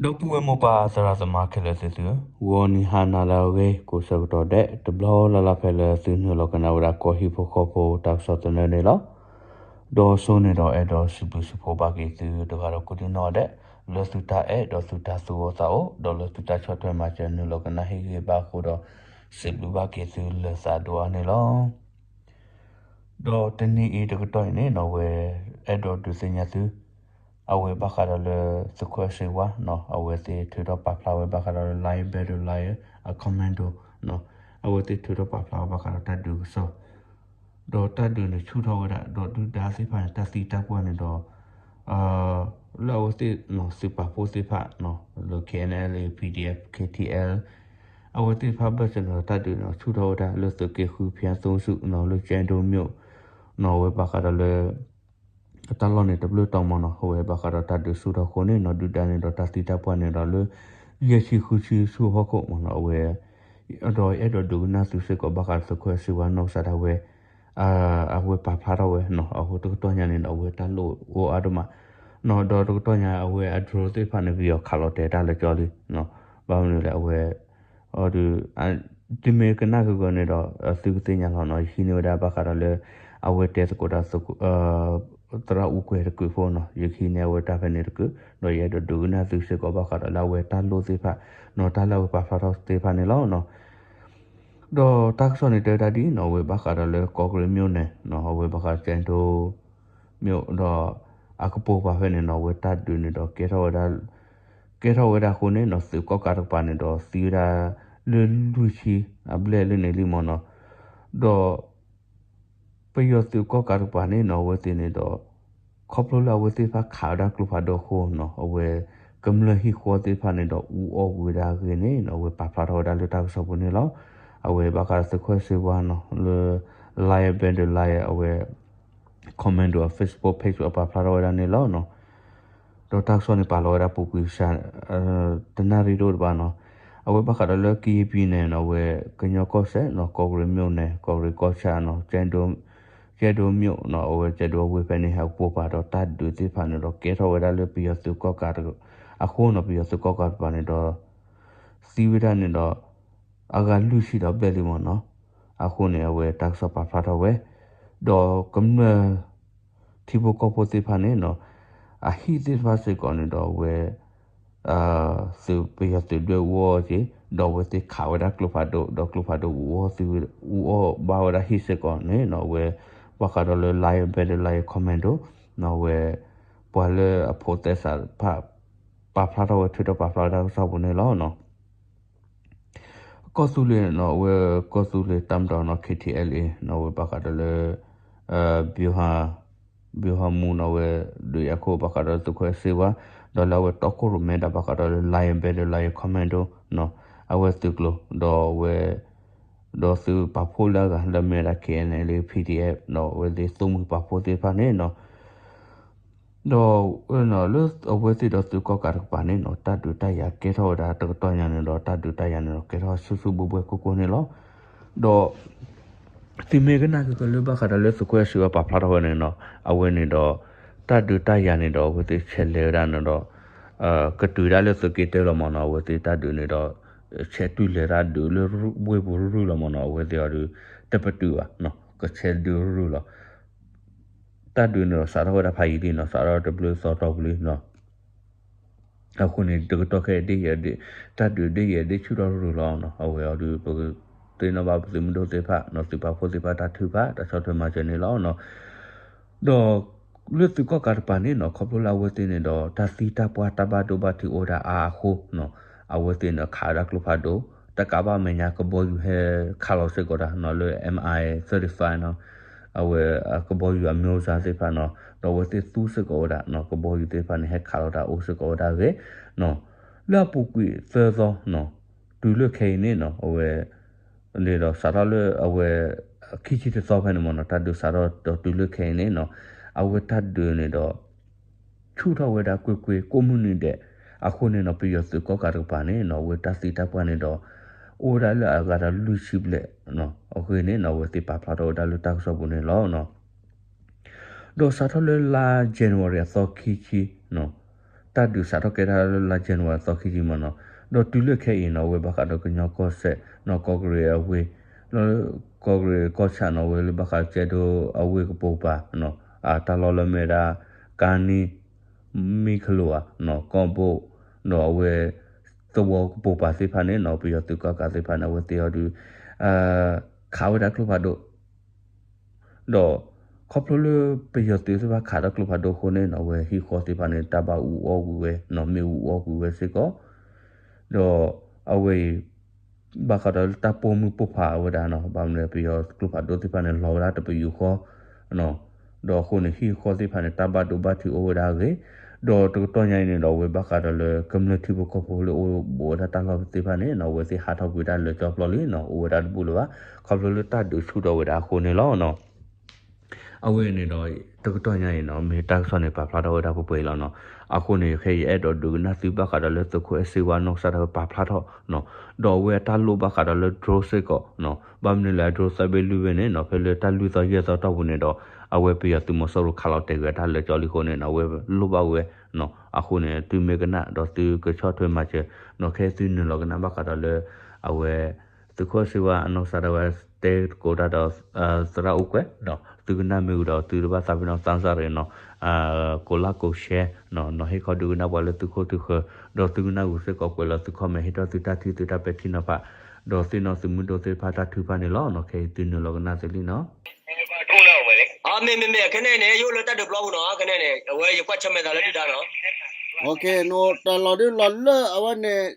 ဒီပုၢ်ဝဲၢ်မိၢ်ပၢ်သရၣ်သမါခဲလၢာ်သ့ၣ်သုဧၢ, ဂီၤနံၤဟါနၤလၢအဂ့ၤ ကိးဆၢကတီၢ်ဒဲး တဘျီလၢ်လၢ်ဖဲလၢသုနုာ်လီၤကနၣ်ဝဲဒၣ်ကီၢ်ဟံၣ်ဖိဃီဖိတၢ်ကစီၣ်သနၢၣ်န့ၣ်လီၤ. ဒီးစိန့ၣ်ဒီးအဲၣ်ဒိးစံးဘျုးစံးဖှိၣ်ဘၣ်က့ၤသုတဂၤဒီးကိးဒံနီၢ်ဒဲး လၢသုတၢ်အဲၣ်ဒီးသုတၢ်သူၣ်အိၣ်သးအိၣ် ဒီးလၢသုတၢ်ဆီၣ်ထွဲမၤစၢၤနုာ်လီၤကနၣ်ဟ့ၣ်ဂံၢ်ဘါအဃိဒီး စံးဘျုးဘၣ်က့ၤသုလၢသးဒိၣ်အါန့ၣ်လီၤ. ဒီးတနံၤအံၤတကတီၢ်အံၤန့ၣ်နီၢ်ဝဲ အဲၣ်ဒိးဒုးသ့ၣ်ညါသု အဝဲဘၣ်ဃးဒီးလၢသုးခိၣ်စ့ဝါနီၢ် အဝဲသ့ၣ်ထုးထီၣ်ပာ်ဖျါဝဲဘၣ်ဃးဒီးလၢ Lion Battalion အ commando နီၢ် အဝဲသ့ၣ်ထုးထီၣ်ပာ်ဖျါဝဲဘၣ်ဃးဒီးတၢ်ဒုးကစီၣ် ဒီးတၢ်ဒုးန့ၣ်ဆူၣ်ထီၣ်ဝဲဒၣ် ဒီးဒုၣ်ဒါသ့ၣ်တဖၣ်န့ၣ် တၢ်သံတၢ်ပှၢ်န့ၣ်ဒီး လၢအဝဲသ့ၣ်နီၢ် သုးပာ်ဖှိၣ်သ့ၣ်တဖၣ်နီၢ် လၢ K N L A P D F K T L အဝဲသ့ၣ်တဖၣ်ဘၢၣ်စၢၤန့ၣ်ဒီး တၢ်ဒုးန့ၣ်ဆူၣ်ထီၣ်ဝဲဒၣ်လၢသုးက့ဃု ဖၠၣ်သိဆူၣ်နီၢ် လၢကၠဲဒိမၠိၣ်နီၢ် အဝဲဘၣ်ဃးဒီးလၢ တၢ်လီၢ်န့ၣ်တဘျုးတီၤမးနီၢ် အဝဲဘၣ်ဃးဒီးတၢ်ဒုးဆူၣ်ထီၣ်အဃိန့ၣ်နီၢ် ဒုၣ်ဒါန့ၣ်ဒီးတၢ်သံတၢ်ပှၢ်န့ၣ်ဒီးလၢ ယဲၢ်ဆံဃုဆံဆူအဖီခိၣ်မးနီၢ် အဝဲ ဒီးအဲၣ်ဒိးဒုးကနၣ်သုစ့ၢ်ကီးဘၣ်ဃးဒီးသုးခိၣ်စ့ဝါနီၢ်ကစၢ်ဒၣ်ဝဲ အဝဲပာ်ဖျါထီၣ်ဝဲနီၢ် အဃိတကတီၢ်ညါန့ၣ်ဒီး အဝဲတၢ်လိၣ်အိၣ်အါဒိၣ်မး နီၢ် ဒီးတကတီၢ်ညါအဝဲအ drone သ့ၣ်တဖၣ်န့ၣ် ပယီၤခးလီၤတဲာ်တၢ်လၢကၠီလံ ဘၣ်မနုၤလဲၣ် အဝဲ အီၤဒုး သုမ့ၢ်ကနၣ်ဂ့ၤဂ့ၤန့ၣ်ဒီး သုကသ့ၣ်ညါလီၤနီၢ် ယဟံးန့ၢ်ဝဲဒၣ်ဘၣ်ဃးဒီးလၢ အဝဲတဲသကိးတၢ် သရၣ်အူကွဲၤတကုးဖိနီၢ် ယကဟံးန့ၢ်အဝဲတၢ်ဖဲန့ၣ်တကုး ဒီးယအဲၣ်ဒိးဒုးကနၣ်သုစ့ၢ်ကီးဘၣ်ဃးဒီးလၢအဝဲတၢ်လိၣ်သ့ၣ်တဖၣ် နီၢ် တၢ်လၢအဝဲပာ်ဖျါထီၣ်သ့ၣ်တဖၣ်န့ၣ်လီၤနီၢ် ဒီးတၢ်ကစီၣ်န့ၣ်တဲဝဲဒၣ်ဒ်နီၢ် အဝဲဘၣ်ဃးဒီးလၢကီၢ်ကရ့ၣ်မၠိၣ်န့ၣ်နီၢ် အဝဲဘၣ်ဃးကၠဲဒိ မၠိၣ်ဒီး အကပိာ်ပၤဖဲန့ၣ်နီၢ် အဝဲတၢ်ဒုးန့ၣ်ဒီး ကဲထီၣ်ဝဲဒၣ် ကဲထီၣ်ဝဲဒၣ်အဃိန့ၣ်နီၢ် သုးကီၣ်ကးတကပၤန့ၣ်ဒီး သံဝဲဒၣ်လၢလွံၢ်ဆံ အဘျဲၣ်လၢန့ၣ်လံမးနီၢ် ဒီး ပယီၤသုးကီၣ်ကးတကပၤန့ၣ်နီၢ် အဝဲသ့ၣ်န့ၣ်ဒီး ခီဖျိလၢအဝဲသ့ၣ်တဖၣ်ခးဝဲဒၣ်ကျိဖးဒိၣ်အဃိနီၢ် အဝဲ ကမျၢၢ်ဟံၣ်ဃီသ့ၣ်တဖၣ်န့ၣ်ဒီး အူအီၣ်ကွံာ်ဝဲဒၣ်အဂ့ၢ်န့ၣ်နီၢ် အဝဲပာ်ဖျါထီၣ်ဝဲဒၣ်လၢတၢ်ကစီၣ်ပူၤန့ၣ်လီၤ. အဝဲဘၣ်ဃးဒီးသုးခိၣ်စ့ဝါနီၢ် လၢ Lion Battalion အဝဲ commando အ Facebook page အပာ်ဖျါထီၣ်ဝဲဒၣ်န့ၣ်လီၤနီၢ်. ဒီးတၢ်ကစီၣ်န့ၣ်ပာ်လီၤဝဲဒၣ်ပူၤကွံာ်စှၤ တနၣ်ရံၣ်ဒိၣ်တဘၣ်နီၢ်. အဝဲဘၣ်ဃးဒီးလၢကယံၣ်ပံၤန့ၣ်နီၢ် အဝဲကညီကီၢ်စဲၣ်နီၢ် ကီၢ်ကရ့ၣ်မၠိၣ်န့ၣ် ကီၢ်ကရ့ၣ်ကီၢ်ဆၣ်နီၢ် ကၠဲဒိမၠိၣ်နီၢ် အဝဲကၠဲဒိအဝ့ၢ်ဖဲန့ၣ် ဟဲကပိာ်ပၤဒီးတၢ်ဒုးသ့ၣ်တဖၣ်န့ၣ်ဒီး ကဲထီၣ်ဝဲဒၣ်လၢပယီၤသုးကီၣ်ကးအဃိနီၢ် ပယီၤသုးကီၣ်ကးတကပၤန့ၣ်ဒီး သံဝဲဒၣ်န့ၣ်ဒီး အဂၤလွံၢ်ဆံဒီးဘျဲၣ်လံမးနီၢ်. အဃိန့ၣ် အဝဲတၢ်ကစီၣ်ပာ်ဖျါထီၣ်ဝဲ ဒီးကမျၢၢ် ထံဖိကီၢ်ဖိသ့ၣ်တဖၣ်န့ၣ်နီၢ် အဟံၣ်သ့ၣ်တဖၣ်စ့ၢ်ကီးန့ၣ်ဒီးအဝဲ သုးပယီၤသုးဒွဲၣ်အူအီၣ်က့ၤ ဒီးအဝဲသ့ၣ်ခးဝဲဒၣ်ကျိဖးဒိၣ် ဒီးကျိဖးဒိၣ်အူအီၣ်သ့ အူအီၣ်ဘၣ်ဝဲဒၣ်ဟံၣ်စ့ၢ်ကီးန့ၣ်နီၢ် အဝဲ ဘၣ်ဃးဒီးလၢ Lion Battalion Commando နီၢ် အဝဲ ပှၤလၢအဖိးသဲစးတဖၣ် ပာ်ဖျါထီၣ်ဝဲထုးထီၣ်ပာ်ဖျါဝဲဒၣ်တၢ်ကစီၣ်ပူၤန့ၣ်လီၤနီၢ်. ကီၢ်သူလ့ၤနီၢ် အဝဲကီၢ်သူလ့ၤတၢ်မၤဒီးနီၢ် K T L A နီၢ် အဝဲဘၣ်ဃးဒီးလၢ ဗျူဟာ ဗျူဟာမှူးနီၢ် အဝဲ ဒုးယၤခိၣ်ဘၣ်ဃးဒီးသုးခိၣ်စ့ဝါ ဒီးလၢအဝဲတီခိၣ်ရိၣ်မဲဒၣ်ဘၣ်ဃးဒီးလၢ Lion Battalion Commando နီၢ် အဝဲသုးကျိၤ ဒီးအဝဲ ဒီးသုးပာ်ဖှိၣ်လၢအဂၤလၢမ့ၢ်ဝဲဒၣ် K N L A P D F ဒီးအဝဲသ့ၣ်သိၣ်မှံၤပာ်ဖှိၣ်သ့ၣ်တဖၣ်န့ၣ်နီၢ် ဒီးလၢအဝဲသ့ၣ်ဒီးသုးကီၣ်ကးတကပၤန့ၣ်နီၢ် တၢ်ဒုးတၢ်ယၤကဲထီၣ်ဝဲဒၣ်တကတီၢ်ညါန့ၣ်ဒီး တၢ်ဒုးတၢ်ယၤန့ၣ်ဒီး ကဲထီၣ်ဆူၣ်ဆူၣ်ဘှဲဘှဲကိၢ်ကိၢ်န့ၣ်လီၤ. ဒီး သုမ့ၢ်ကနၣ်က့ၤကလၢဘၣ်ဃးဒီးလၢသုးခိၣ်စ့ဝါပာ်ဖျါထီၣ်ဝဲန့ၣ်နီၢ် အဝဲန့ၣ်ဒီး တၢ်ဒုးတၢ်ယၤန့ၣ်ဒီး အဝဲသ့ၣ်ဆဲးလဲၤဝဲဒၣ်န့ၣ်ဒီး ကတုၤဒၣ်လၢသုးက့တၢလီၤမးနီၢ် အဝဲသ့ၣ်တၢ်ဒုးန့ၣ်ဒီး ဆဲးတုၤလဲၤတၢ်ဒုးလၢဝ့ၢ်ပူၤရုၢ်ရုၢ်လီၤမးနီၢ် အဝဲသ့ၣ်အီၤဒုး တပတုာ်ဘၣ်နီၢ် ကဆဲးဒုးရုၢ်ရုၢ်လီၤ. တၢ်ဒုးန့ၣ်ဒီးစးထီၣ်ဝဲဒၣ်ဖးယံာ်လံနီၢ် စးထီၣ်တဘျုးသီတီၢ်ပူၤလံနီၢ် အဃိန့ၣ် တကတီၢ်ခဲအံၤဒ်ယဲၢ်ဒ် တၢ်ဒုးဒ်ယဲၢ်ဒ်ဆူၣ်ထီၣ်ရုၢ်ရုၢ်လီၤနီၢ် အဝဲအီၤဒုး ပကသ့ၣ်နီၣ်ဘၣ်ပသုးမုၢ်ဒိၣ်သ့ၣ်တဖၣ်နီၢ် သုးပာ်ဖှိၣ်သ့ၣ်တဖၣ်တၢ်ထုကဖၣ် တၢ်ဆီၣ်ထွဲမၤစၢၤန့ၣ်လီၤနီၢ်. ဒီး လၢသုးကီၣ်ကးတကပၤန့ၣ်နီၢ် ခီဖျိလၢအဝဲသ့ၣ်န့ၣ်ဒီး တၢ်သံတၢ်ပှၢ်တၢ်ဘၣ်ဒိဘၣ်ထံးအိၣ်ဝဲဒၣ်အါအဃိနီၢ် အဝဲသ့ၣ်န့ၣ်ခးဝဲဒၣ်ကျိဖးဒိၣ် တကးဘၣ်အမဲာ်ညါကဘီယူၤဟဲခးလီၤစ့ၢ်ကီးတၢ်နီၢ် လၢ M I thirty-five နီၢ် အဝဲကဘီယူၤအမျိုးအစားသ့ၣ်တဖၣ်နီၢ် ဒီးအဝဲသ့ၣ်သူစ့ၢ်ကီးဝဲဒၣ်နီၢ် ကဘီယူၤသ့ၣ်တဖၣ်န့ၣ် ဟဲခးလီၤတၢ်အိၣ်စ့ၢ်ကီးဝဲဒၣ်ဂ့ၤ လၢအပူၤကွံာ်သၢသီနီၢ် တုၤလၢခဲအံၤန့ၣ်နီၢ် အဝဲ န့ၣ်ဒီးစးထီၣ်လၢအဝဲ ခံဆံတသီဖဲန့ၣ်မ့ၢ်နီၢ် တၢ်ဒုးစးထီၣ်ဒီးတုၤလၢခဲအံၤန့ၣ်နီၢ် အဝဲတၢ်ဒုးန့ၣ်ဒီး ဆူၣ်ထီၣ်ဝဲဒၣ်ကွ့ၢ်ကွ့ၢ် ကိးမုၢ်နံၤဒဲး အဃိန့ၣ်နီၢ် ပယီၤသုးကီၣ်ကးတကပၤန့ၣ်နီၢ် အဝဲတၢ်သံတၢ်ပှၢ်န့ၣ်ဒီး အိၣ်ဝဲဒၣ်လၢအဂၤဒီးလွံၢ်ဆံဘျဲၣ်နီၢ် အဂ့ၢ်န့ၣ်နီၢ် အဝဲသ့ၣ်ပာ်ဖျါထီၣ်ဝဲဒၣ်လၢတၢ်ကစီၣ်ပူၤန့ၣ်လီၤနီၢ်. ဒီးစးထီၣ်လၢလါ January အသီခံဆံနီၢ် တၢ်ဒုးစးထီၣ်ကဲထီၣ်လၢလါ January သီခံဆံမးနီၤ, ဒီးတုၤလၢခဲအံၤနီၤ အဝဲဘၣ်ဃးဒီးကညီကီၢ်စဲၣ်နီၤ ကီၢ်ကရံးအဝ့ၢ် လၢကီၢ်ကရံးကီၢ်ဆၣ်နီၤ အဝဲလၢဘၣ်ဃးကဲဒိအဝ့ၢ်ကပိာ်ပၤနီၤ အတၢ်လီၢ်လၢမ့ၢ်ဝဲဒၣ် ကါနံၣ် မံၣ်ခလိာ်ဧါနီၤ ကီၢ်ဘိၣ် ဒီးအဝဲ သဝီကပိာ်ပၤသ့ၣ်တဖၣ်န့ၣ်နီၤ ပယီၤသုးကီၣ်ကးသ့ၣ်တဖၣ်န့ၣ် အဝဲသ့ၣ်အီၤဒုး ခးဝဲဒၣ်ကျိဖးဒိၣ် ဒီးခီဖျိလၢပယီၤသုးသ့ၣ်တဖၣ်ခးတၢ်ကျိဖးဒိၣ်အဃိန့ၣ်နီၤ အဝဲဟံၣ်ဃီသ့ၣ်တဖၣ်န့ၣ် တၢ်ဘၣ်အူအီၣ်ကွံာ်ဝဲနီၤ မ့ၣ်အူအီၣ်ကွံာ်ဝဲစ့ၢ်ကီး ဒီးအဝဲအံၤ ဘၣ်ဃးဒီးလၢတၢ်ပိာ်မုၣ်ပိာ်ခွါဝဲဒၣ်နီၤ ဘၣ်မနုၤပယီၤကျိဖးဒိၣ်သ့ၣ်တဖၣ်န့ၣ် လီၤဝဲဒၣ်တပယူာ်ဃီ ဒီးအဃိန့ၣ် ဟံၣ်ဃီသ့ၣ်တဖၣ်န့ၣ် တၢ်ဘၣ်ဒိဘၣ်ထံးအိၣ်ဝဲဒၣ်အဂ့ၢ်, ဒီးတကတီၢ်ညါအံၤန့ၣ်ဒီး အဝဲဘၣ်ဃးဒီးလၢကမျၢၢ်ထံဖိကီၢ်ဖိလၢအိၣ်ဘူးဝဲဒၣ်တၢ်လီၢ်သ့ၣ်တဖၣ်န့ၣ်နီၤ အဝဲသ့ၣ်ဟးထီၣ်ကွံာ်ဒၣ်လၢကၠီဖျီလံနီၤ အိၣ်ဝဲဒၣ်တဘူၣ်လၢၤဘၣ် ခီဖျိလၢတၢ်ဒုးဆူၣ်ထီၣ်ဝဲဒၣ်အဃိန့ၣ်လီၤနီၤ. အဝဲန့ၣ်ဒီး တကတီၢ်ညါအံၤနီၤ မ့ၢ်တၢ်ကစီၣ်န့ၣ် ပာ်ဖျါထီၣ်ဝဲဒၣ်ပှဲၤပှဲၤအံၤလီၤနီၤ. အဃိန့ၣ် ခဲအံၤယအဲၣ်ဒိးဒုးကနၣ်သုဘၣ်ဃးဒီးလၢသုးခိၣ်အဲၣ်စ့ဝါနီၢ်ကစၢ်ဒၣ်ဝဲပာ်ဖျါထီၣ်နီၤ ဒီးအဝဲအတၢ်လိၣ်ဘၣ်ဃးဒီးလၢ drone စ့ၢ်ကီးနီၤ ဘၣ်မနုၤလဲၣ် drone သၢဘ့ၣ်လွံၢ်ဘ့ၣ်န့ၣ်နီၤ ဖဲလၢတၢ်လွံၢ်သီယဲၢ်သီတီၢ်ပူၤန့ၣ်ဒီး အဝဲပယီၤသုးမီၤစိရိၤခးလီၤတဲာ်ကွံာ်အတၢ်လၢာ်ကၠီလံအဃိန့ၣ်နီၤ အဝဲလိၣ်ဘၣ်ဝဲနီၤ အဃိန့ၣ် သုမ့ၢ်ကနၣ်ဒီးသုကဆီၣ်ထွဲမၤစၢၤနီၤ ခဲသုနုာ်လီၤကနၣ်ဘၣ်ဃးဒီးလၢ အဝဲ သုးခိၣ်အဲၣ်စ့ဝါအနီၢ်ကစၢ်ဒၣ်ဝဲတဲသကိးတၢ်ဒီး သရၣ်အိၣ်ကွဲးနီၤ သုကနၣ်မ့ၢ်ဝံၤဒီး သုတဘၣ်သးပ့ၤနီၣ်သးစၢ်ရ့ၣ်နီၤ ကိး like ကိး share နီၤ နီၤဟ့ၣ်ခီဒုးကနၣ်ပှၤလၢသုခိၣ်သုဃၢၤ ဒီးသုကနၣ်ဂုာ်စ့ၢ်ကီးကွဲးလီၤသု comment ဟ့ၣ်ထီၣ်သုတၢ်ထံၣ်သုတၢ်ပဲာ်ထံနီၤဖး ဒီးသ့ၣ်နီၣ်သုမုၢ်ဒိၣ်သ့ၣ်တဖၣ်တၢ်ထုကဖၣ်န့ၣ်လီၤနီၤ ခဲအံၤသုနုာ်လီၤကနၣ်သုလံနီၤ အမ့ၢ်မ့ၢ်မ့ၢ် ခဲန့ၣ်န့ၣ် ယအိၣ်လၢတၢ်ဒုးပျီပူၤနီၤ ခဲန့ၣ်န့ၣ် အဝဲယကွၢ်ဆၢၣ်မဲာ်သးလၢဒုၣ်ဒါနီၤ တၢ်လီၤဒုးလီၤလၢအဝဲန့ၣ်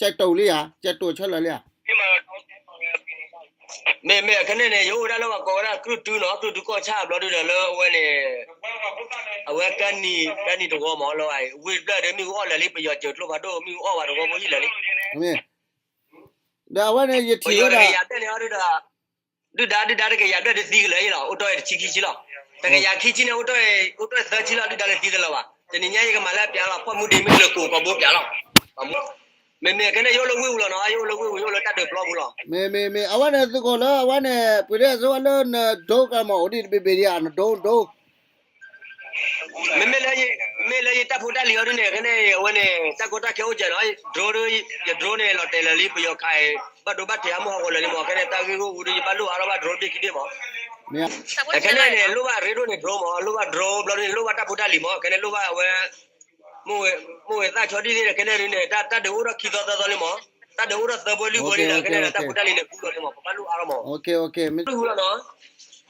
ကဲတိာ်လံဧါ ကဲတိာ်ဆၢလၢာ်လံဧါ မ့ၢ်မ့ၢ် ခဲန့ၣ်န့ၣ် ယအိၣ်ဝဲဒၣ်လၢပှၤကိးဝဲဒၣ် ကြုၢ်တုနီၤ ကြုၢ်တုကီၢ်ဆၣ်ဘျီဒုဒီးလၢအဝဲန့ၣ် အဝဲကဲနံၤ ကဲနံၤတဝီမး လၢဝံၤဘျဲၣ်ဒီးမ့ၣ်အူအီၣ်လၢာ်လံ ပယီၤစၢၤကျိဖးဒိၣ် မ့ၣ်အူအီၣ်ဝဲတဝီဖိဟံၣ်လၢာ်လံ ဒီးအဝဲန့ၣ် ယထံၣ်ဝဲဒၣ် ပယီၤတကယၤဘျဲၣ်ဒုးသံကလၢာ်လီၤ အိၣ်တီၢ်တဆံခံဆံလီၤ တကယၤခံဆံန့ၣ် အိၣ်တီၢ်သၢဆံလီၤ ဒုၣ်ဒါလၢသံတလၢၤဘၣ် တနံၤညါယကမၤလၢပျးလီၤ ဖီၣ်မူဒံးမ့ၢ်လၢကိးကီးဘိပျးလီၤ မ့မ့ၢ်ခဲန့ၣ် ယအိၣ်လၢဝ့ၢ်ပူၤလီၤနီၤ ယအိၣ်လၢဝ့ၢ်ပူၤ ယအိၣ်လၢတၢ်ဒုးပျီပူၤလီၤ မ့မ့ၢ်မ့ၢ် အဝဲန့ၣ်သုးခိၣ်လၢအဝဲန့ၣ် ပှ့ၤဒဲအစိဝဲလၢနဒိကမီၤအိၣ်ဒံးတဘ့ၣ်ဘ့ၣ်ဒံးဧါ နဒိဒိ မ့မ့ၢ်လၢ မ့ၢ်လၢယတၢ်ဖိတၢ်လံၤအီၤဒ်န့ၣ် ခဲန့ၣ် အဝဲန့ၣ် တၢ်ကီတၢ်ခဲအိၣ်စဲးနီၤ drone ဒ် ယ drone န့ၣ် လီၤတဲာ်လၢာ်လံ ပယီၤခးအံၤ ဘၣ်ဒိဘၣ်ထံးဟးမုၢ်ဟးဂီၤလၢာ်လံမး ခဲန့ၣ် တၢ်ဂ့ၢ်ဂီၢ်ဝူဒ် ယဘၣ်လိၣ်အါထီၣ်ဘၣ် drone ဘ့ၣ်ခံဘ့ၣ်မး ခဲန့ၣ်န့ၣ် လိၣ်ဘၣ်ရ့ဒိၣ်န့ၣ် drone မး လိၣ်ဘၣ် drone ဘျီဒ်န့ၣ် လိၣ်ဘၣ်တၢ်ဖိတၢ်လံၤမး ခဲန့ၣ် လိၣ်ဘၣ်အဝဲ မိၢ်ဝဲသၣ်ဆီဒ်န့ၣ် ခဲန့ၣ်ဒ်န့ၣ် တၢ်ဒုးအိၣ်ထီၣ်ခံသီသၢသီလံမး တၢ်ဒုးအိၣ်ထီၣ်သၢဘိလွံၢ်ဘိန့ၣ်ဒီး ခဲန့ၣ် တၢ်ဖိတၢ်လံၤန့ၣ် ဘူးလီၤလံမး ပဘၣ်လိၣ်အါထီၣ်မး မ့ၢ်လီၤနီၤ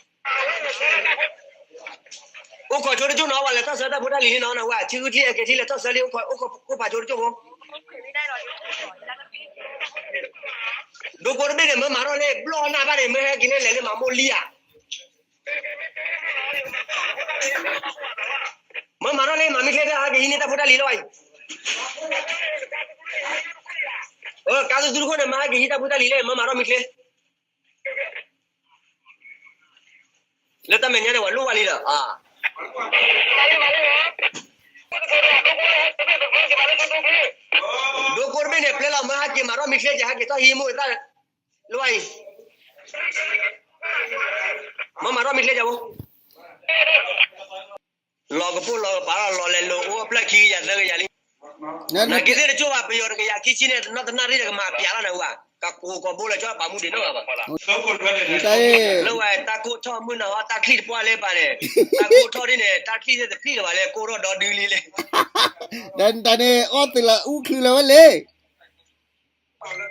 အိၣ်ခိးဆိတကၠိၢ်နီၤ ပှၤလဲၤထီၣ်ဆၢတၢ်ဖိတၢ်လံၤလံနီၤ နဝဲ ဆံဃုချံ အကဲထံလဲၤထီၣ်ဆၢလံ အိၣ်ဖးဆိတကၠိၢ်ဖိ ဒိကိတဘ့ၣ်န့ၣ် မ့ၢ်မၤထီၣ်လၢ ဘျီၣ်နၢ်ဘၣ်န့ၣ် မ့ၢ်ဟဲက့ၤန့ၣ် လဲၤလၢမၤမိၢ်လံဧါ မ့ၢ်မၤထီၣ်လၢမၤမ့ၢ်ချ့ ဟဲက့ၤဟံးန့ၢ်တၢ်ဖိတၢ်လံၤလီၤအံၤ ကါသုသုတခိၣ်န့ၣ် မ့ၢ်ဟဲက့ၤဟံးတၢ်ဖိတၢ်လံၤလၢ မ့ၢ်မၤထီၣ်မ့ၢ်ချ့ လၢတၢ်မဲာ်ညါန့ၣ် ပှၤလိၣ်ဝဲလံဒီး ဒိကိတဘ့ၣ်န့ၣ် ပျဲလီၤမ့ၢ်ဟဲက့ၤမၤထီၣ်မ့ၢ်ချ့ကဲ ဟဲက့ၤထီၣ်ဟံးမိၢ်ဝဲသၣ် လိၣ်ဝဲအံၤ မ့ၢ်မၤထီၣ်မ့ၢ်ချ့ကဲဖိ လီၤကပိၢ်လီၤကပၤလီၤ လီၤလဲၤလိာ်အိၣ်ဖျၢၣ်ခံကယၤသၢကယၤလံ နာ်က့သ့ၣ်တကၠိၢ်ဘၣ် ပယီၤတကယၤခံဆံန့ၣ် နီၢ်တနၣ်ရံၣ်ဒီးကမၤပျးလီၤနၤဝဲ ကကိးကီးဘိလီၤ ကၠီပာ်မူဒံးနီၢ်ဘၣ် လၢဝဲတၢ်ကိၢ်ထီၣ်မုၢ်နၤဟီ တၢ်ချံၣ်တပှၢ်လၢပၢ်န့ၣ် တၢ်ကိၢ်ထီၣ်ဒ်န့ၣ် တၢ်ချံၣ်သ့ၣ်တဖျံၣ်လၢၤဘၣ်လဲၣ် ကိၢ်ထီၣ်ဒီဒုလံလဲၣ် တၢ်န့ၣ် အီၣ်သ့ၣ်လၢအူချုးလၢၤဝဲလဲၣ်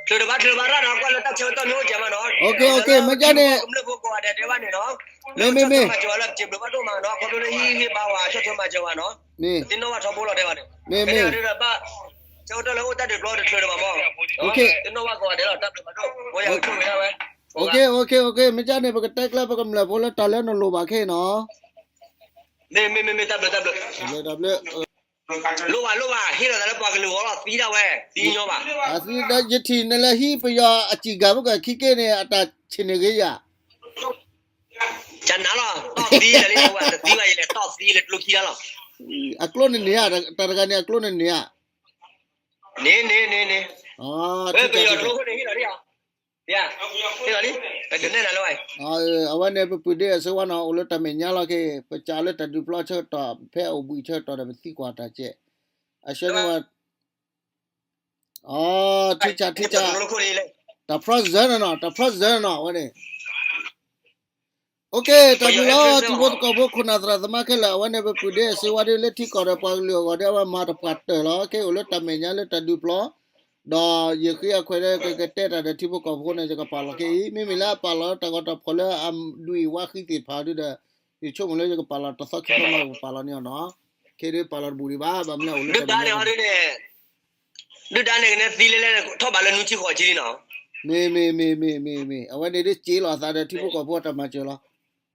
ချုးတဘၣ်ချုးဘၣ်ရၣ်နီၤ ကွၢ်လၢတၢ်ဆၢကတီၢ်မ့ၢ်အိၣ်ကဲမးနီၤ မ့ၢ်ကၠါန့ၣ် ကမျၢၢ်ဖိကိးဂၤဒဲးတဲဘၣ်န့ၣ်နီၤ လၢဆီၣ်ထွဲမၤစၢၤဝဲလၢ ပစံးဘျုးဘၣ်ဒိၣ်မးနီၤ ခီဖျိလၢဟံၣ်ဟ့ၣ်ဘါဝဲ ဆီၣ်ထွဲမၤစၢၤဝဲနီၤ ပသ့ၣ်နီၣ်ဘၣ်ထီဘိလီၤတဲဘၣ်န့ၣ် မ့ၢ်မ့ၢ် ဆၢကတီၢ်လၢအိၣ်တၢ်ဒုးပျီတချုးတဘၣ်မး သ့ၣ်နီၣ်ဘၣ်ကိးဂၤဒဲးလီၤ တၢ်ဘျုးဘၣ်ဒိၣ် မ့ၢ်ယၤကဆိၣ်ဝဲဒၣ်ဝဲ မ့ၢ်ကၠါန့ၣ် ပကတဲကျဲပကမျၢၢ်ဖိလၢတၢ်လၢနလိၤဘၣ်ခဲအံၤနီၤ မ့ၢ်မ့ၢ်မ့ၢ်မ့ၢ် တၢ်ဘျုးတၢ်ဘျုး လိၣ်ဘၣ်လိၣ်ဘၣ် ဟ့ၣ်လီၤသးလၢပှၤကလုာ်ဂီၢ်လီၤ သံဒၣ်ဝဲ သံညီဘၣ် ယထံၣ်နလဲၤဟံးပယီၤအစံၣ်ဂၤဖိကခံက့န့ၣ် အတၢ်ဆံးန့ၢ်ဂ့ၤယၤ ကနၤလီၤ တီၢ်သံလၢလံ တသံဘၣ် ယလဲၤတီၢ်သံလၢကျိခံလီၤ အကျိန့ၣ်န့ၣ်ဧါ တၢ်တဂၤန့ၣ် အကျိန့ၣ်န့ၣ်ဧါ န့ၣ်န့ၣ်န့ၣ်န့ၣ် ပယီၤကျိခိၣ်န့ၣ်ဟ့ၣ်လီၤဒ်အီၤ ဟ့ၣ်လီၤဒ် ပတနဲၣ်နၤလၢၤဘၣ် အဝဲန့ၣ် ပပုၢ်ဒ့ၣ်အစိဝါနီၤ အိၣ်လၢတၢ်မဲာ်ညါလီၤက့ၤ ပကးလၢတၢ်ဒုးပျီဆၢကတီၢ် ဖဲအိၣ်ဘှံးဆၢကတီၢ်ဒီး ပသံကွၢ်တၢ်ကဲး အဆှၢန့ၢ်ဝဲ, အ ထံၣ်ဆါ ထံၣ်ဆါ, တၢ်ဖျီစၢၤန့ၣ်နီၤ, တၢ်ဖျီစၢၤန့ၣ်နီၤ အဝဲန့ၣ် OK, တၢ်ဘျုးလီၤ ထံဖိကီၢ်ဖိခိၣ်နၢ်သရၣ်သမါခဲလၢာ်, အဝဲန့ၣ်ပပုၢ်ဒ့စ့ဝါဒ်လၢထံကီၢ်ဒီးပှၤကလုာ်အဂီၢ်ဒီး အဝဲမၤတပှၢ်တၢၢ်လီၤ. ခဲအိၣ်လၢတၢ်မဲာ်ညါလၢတၢ်ဒုးပျီ, ဒီးယဃ့အခွဲးဒီးကကတဲတၢ်ဒီးထံဖိကီၢ်ဖိန့ၣ် ယကပာ်လီၤခဲအံၤ, မ့မ့ၢ်လၢအပာ်လီၤတၢ်ဂီၤတၢ်ဖီၣ်လၢအဒွံးဝါဃံသ့ၣ်တဖၣ်ဒ်ဒီး ယဆိကမိၣ်လၢယကပာ်လီၤတသီခံသီမး ယကပာ်လီၤန့ၢ်အီၤနီၤ. ခဲဒ်ပာ်လီၤတဘူၣ်ဒံးဘၣ်, ဘၣ်မနုၤအိၣ်လၢတၢ်မဲာ်ညါ ဒုၣ်ဒါန့ၣ်ကနဲသံလဲလဲ ထီၣ်ဘးလၢနွံဆံဃိးဆံလံနီၤ. မ့ၢ် မ့ၢ် မ့ၢ် မ့ၢ် မ့ၢ် အဝဲန့ၣ်ဒ်စ့လီၤအသးဒီးထံဖိကီၢ်ဖိအတၢ်မၤစၢၤလီၤ.